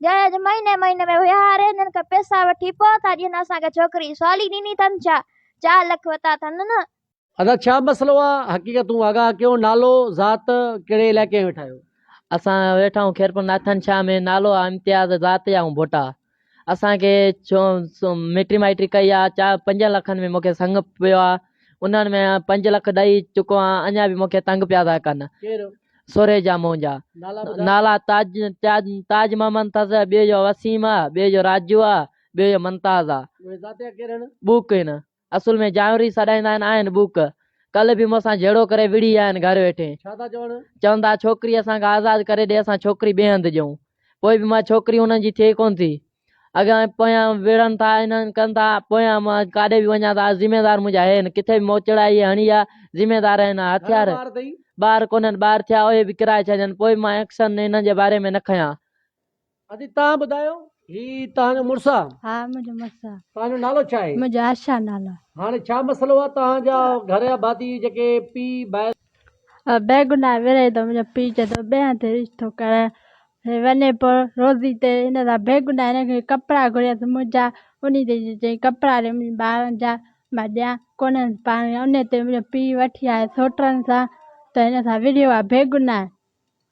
جنهن اڄ مهيني مهيني ۾ ويهاري هنن کان پئسا وٺي پوء ٿا ڏين اسان کي ڇوڪري سولي ڏني اٿن ڇا؟ چار لک وتا اٿن نه. ادا ڇا مسئلو آ حقيقتون آگاهه ڪيو نالو ذات ڪهڙي علائقي ۾ ويٺا آهيو. اسان ويٺا آهيون خيرپور ناٿن شاهه ۾ نالو آ امتياز ذات جا آهيون ڀوٽا اسان کي مٽي مائٽي ڪئي آ چار پنجن لکن ۾ مونکي سڱ پيو آ انهن ۾ پنج لک ڏئي چڪو آهيان اڃا به مونکي تنگ پيا ٿا ڪن. ڪير؟ سورهيه جا منهنجا نالا تاج تاج محمد اٿس، ٻئي جو وسيم آ، ٻئي جو راجو آ، ٻئي جو ممتاز آ. ٻوڪ هن اصل ۾ جانوري سڏائيندا آهن، آهن ٻوڪ. ڪلهه به مون سان جهيڙو ڪري وڙهي ويا آهن گهر ويٺي. چون ٿا ڇوڪري اسان کي آزاد ڪري ڏي اسان ڇوڪري ٻئي هنڌ ڏيون. پوء به مان ڇوڪري انهن جي ٿئي ڪونه ٿي. اڳيان پويان وڙهن ٿا انهن ڪن ٿا پويان مان ڪاڏي به وڃان ٿا ذميدار منهنجا هي آهن ڪٿي به موچڙائي هڻي آ ذميدار آهن هٿيار ٻار ڪونهن ٻار ٿيا اهي به ڪرائي ڇڏين پوء به مان ايڪشن انهن جي باري ۾ نه کنيان. ادي توهان ٻڌايو هي توهان جو مڙس آ؟ ها منهنجو مڙس آ. توهان جو نالو ڇا آهي؟ منهنجو آشا نالو آ. هاڻي ڇا مسئلو آ توهان جا گهر جا ڀاتي جيڪي پيء ڀائر. بيگناهه ورهي ٿو منهنجو پيء چئي ٿو ٻئي هنڌ رشتو ڪرائي هي وڃي پيو روزي تي هن سان بيگناهه هن کي ڪپڙا گهريس منهنجا انهي تي چيائين ڪپڙا ڏي منهنجي ٻارن جا مان ڏيان ڪونهن پاڻ انهي تي منهنجو پيء وٺي آيو سوٽن سان ته هن سان وڙهيو آهي بيگناهه.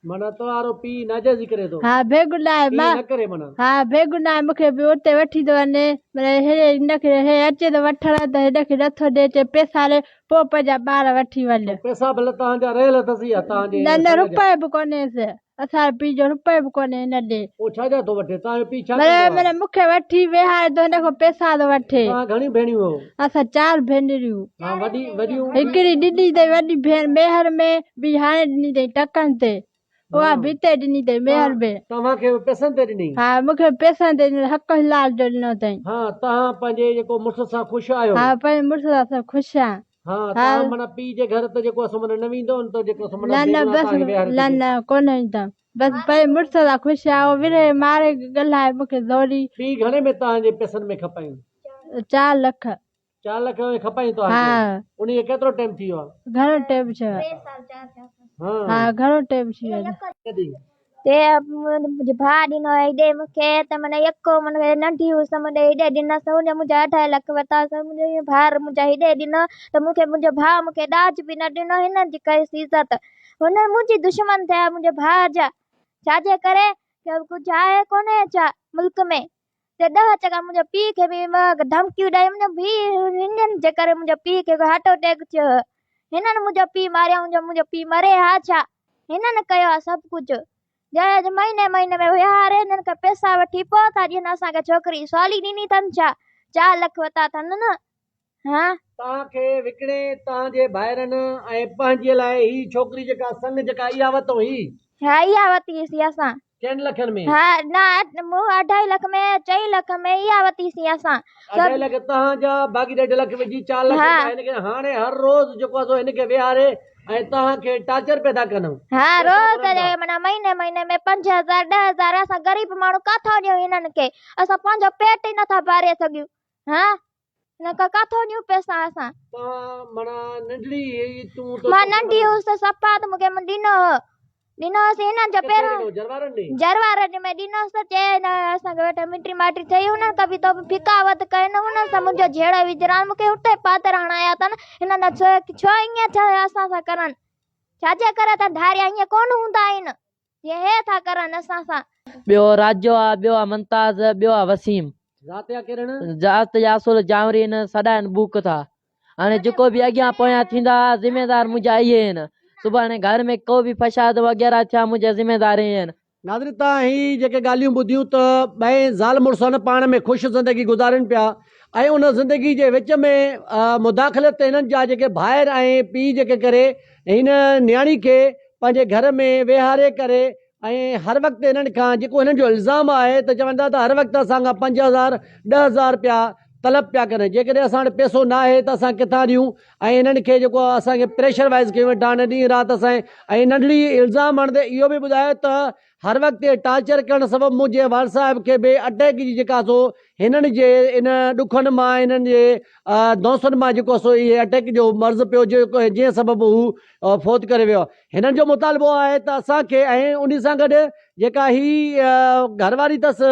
معنيٰ توهارو پيء ناجائزي ڪري ٿو. ها بيگناهه ائين مان نه ڪري معنيٰ. ها بيگناهه مون کي به اتي وٺي ٿو وڃي معنيٰ هي هن کي هي اچي ٿو وٺڻ ته هن کي نٿو ڏي چئي پئسا ڏي پوء پنهنجا ٻار وٺي وڃ. پوء پئسا ڀلا توهان جا رهيل اٿس يا توهان جي نه نه سڱ جا؟ روپيو به ڪونهيس. اسان جو پيء جو روپيو به ڪونهي هن ڏي. پوء ڇا جا ٿو وٺي؟ توهان جو پيء ڇا معنيٰ ڪندو آهي؟ معنيٰ مون کي وٺي ويهاري ٿو هن کان پئسا ٿو وٺي. توهان گهڻيون ڀيڻيون آهيو؟ اسان چار ڀينريون. ها وڏي وڏيون. هڪڙي ڏني اٿئي وڏي ڀيڻ ميهر ۾، ٻي هاڻي ڏني اٿئي ٽڪن تي. اها به هتي ڏني اٿئي ميهر ۾. توهان کي به پئسن تي ڏني؟ ها مون کي به پئسن تي ڏني حق حلال جو ڏنو اٿئي. ها توهان پنهنجي جيڪو مڙس سان خوش آهيو؟ ها پنهنجي مڙس سان سڀ خوش آهيان. ها توهان معنيٰ پيء جي گهر ته جيڪو اسان معنيٰ نه ويندؤ نه ته جيڪو اسان معنيٰ نه نه بيگناهه بس توهان کي ويهاري نه ڇڏي. نه ڪونه ويندم بس پنهنجي مڙس سان خوش آهيان اهو ورهيه ماري ڳالهائي مون کي زوري. پيء گهڻي ۾ توهان جي پئسن ۾ کپايون؟ چار لک. چار لک ۾ کپايون توهان کي؟ ها. انهي کي ڪيترو ٽيم ٿي ويو آهي؟ گهڻو ٽيم ٿيو آهي. ها. ها گهڻو ٽيم ٿي ويو آهي. ڪڏهن؟ تي منهنجي ڀاء ڏنو هيڏي مون کي ته من يڪو من ننڍي هيس مون ڏي هيڏي ڏنس ان منهنجا اڍائي لک ورتا منهنجي ڀائر منهنجا هيڏي ڏنو ته مون کي منهنجو ڀاء مون کي ڏاج به نه ڏنو هنن جي ڪيس عزت هن منهنجي دشمن ٿيا منهنجي ڀاء جا ڇا جي ڪري ڪجهه آهي ڪونهي ڇا ملڪ ۾ ته ڏهه چڪا منهنجي پيء کي به ڌمڪيون ڏئي منهنجو پيء هنن جي ڪري منهنجو پيء کي هارٽ اٽيڪ ٿيو هنن منهنجو پيء ماريو منهنجو پيء مري ها ڇا هنن ڪيو آ سڀ ڪجهه. جنهن اڄ مهيني مهيني ۾ ويهاري هنن کان پئسا وٺي پوء ٿا ڏين اسان کي ڇوڪري سولي ڏني اٿن ڇا؟ چار لک ورتا اٿن نه ها. توهان کي وڪڻي توهان جي ڀائرن ۽ پنهنجي لاء هي ڇوڪري جيڪا سڱ جيڪا اها ورتو هي. ها اها ورتي سي اسان. چئن لکن ۾. ها نه مون اڍائي لک ۾ چئين لک ۾ اها ورتي سي اسان. اڍائي لک توهان جا باقي ڏيڍ لک وجهي چار لک رپيا هن کي هاڻي هر روز جيڪو آهي سو هن کي ويهاري ۽ توهان کي ٽارچر پيا ٿا ڪن. ها روز جي معنيٰ مهيني مهيني ۾ 5000 10000 اسان غريب ماڻهو ڪاٿان ڏيون هنن کي اسان پنهنجو پيٽ ئي نٿا ڀري سگهيون ها هنن کي ڪاٿو ڏيون پئسا اسان. توهان معنيٰ ننڍڙي هئي تون ته مان ننڍي هيس ته صفا ته مون کي ڏنو هو ڏنوس هنن جو پهريون جروارن ۾ ڏنوس ته چي اسان کي ويٺا مٽي ماٽي ٿئي انهن کان به تو ڦڪا وڌ ڪين انهن سان منهنجو جهيڙو وجهران مون کي اتي پادر هڻايا اٿن هنن ڇو ڇو ائين ٿيو اسان سان ڪرن ڇا جي ڪري ته ڌاريا ائين ڪونه هوندا آهن جيئن هي ٿا ڪرن اسان سان. ٻيو راجو آ ٻيو آ ممتاز ٻيو آ وسيم. ذات جا ڪير آهن؟ ذات جا اصل جانوري آهن سڏائن ٻوڪ ٿا. هاڻي جيڪو به اڳيان پويان ٿيندا ذميدار منهنجا اهي آهن. سڀاڻي گهر ۾ ڪو به فساد وغيره ٿيا منهنجا ذميدار اهي آهن. ناظرين توهان هي جيڪي ڳالهيون ٻڌيون ته ٻئي زال مڙسن پاڻ ۾ خوش زندگي گذارين پيا ۽ ان زندگي جي وچ ۾ مداخلت هنن جا جيڪي ڀائر ۽ پيء جيڪي ڪري هن نياڻي کي پنهنجي گهر ۾ ويهاري ڪري ۽ هر وقت هنن کان جيڪو هنن جو الزام آهي ته چون ٿا ته هر وقت اسان کان 5000 10000 رپيا طلب پيا ڪن جيڪڏهن اسان وٽ پئسو نه آهي ته اسان ڪٿان ڏيون ۽ هنن کي جيڪو اسان کي پريشر وائز ڪيون ويٺا آهن ڏينهن رات اسان ۽ ننڍڙي الزام هڻندي اهو به ٻڌايو ته هر وقت ٽارچر ڪرڻ سبب منهنجي والد صاحب کي به اٽيڪ جي جيڪا سو هنن جي ان ڏکن مان هنن جي دونسن مان جيڪو سو اهي اٽيڪ جو مرض پيو جيڪو جنهن سبب هو فوت ڪري ويو. هنن جو مطالبو آهي ته اسان کي ۽ انهي سان گڏ جيڪا هي گهر واري اٿس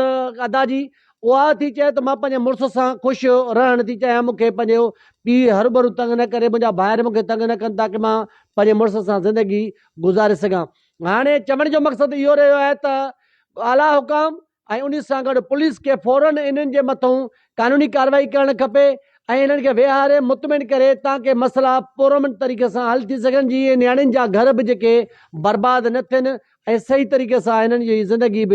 ادا جي اها ٿي چئي ته مان پنهنجي مڙس سان خوش رهڻ ٿي چاهيان مون کي پنهنجو پيء هروڀرو تنگ نه ڪري منهنجا ڀائر مون کي تنگ نه ڪن تاڪه مان پنهنجي مڙس سان زندگي گذاري سگهان. هاڻي چوڻ جو مقصد اهو رهيو آهي ته اعليٰ حڪام ۽ انهي سان گڏ پوليس کي فورن انهن جي مٿئون قانوني ڪارروائي ڪرڻ کپي ۽ انهن کي ويهاري مطمئن ڪري تانڪه مسئلا پرامن طريقي سان حل ٿي سگهن جيئن نياڻين جا گهر به جيڪي برباد نه ٿين ۽ صحيح طريقي سان انهن جي زندگي به.